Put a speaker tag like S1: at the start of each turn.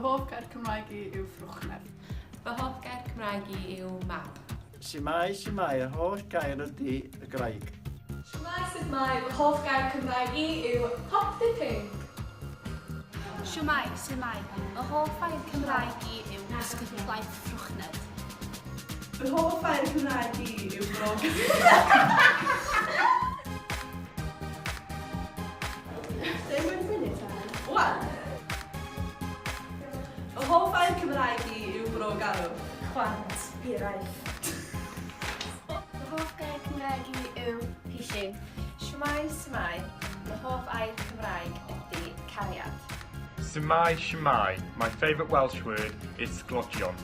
S1: Fy hoff gair Cymraeg i yw ffrwchnef.
S2: Fy hoff gair Cymraeg i yw mab.
S3: Shwmae, shwmae, yr holl gair ydy y graig.
S4: Shwmae, sut mae, fy hoff gair Cymraeg i yw pop the pink.
S5: Shwmae, su'mae, fy hoff air Cymraeg i yw ysgytlaeth ffrwchned.
S6: Fy hoff air Cymraeg i yw bro. Wan! Fy hoff air Cymraeg i yw bro garw.
S7: Chwant. Hiraeth.
S8: Fy hoff gair Cymraeg i yw pishyn.
S9: Shwmae, su'mae, fy hoff air Cymraeg ydy cariad.
S10: Su'mae, shwmae, my favourite Welsh word is sglodion.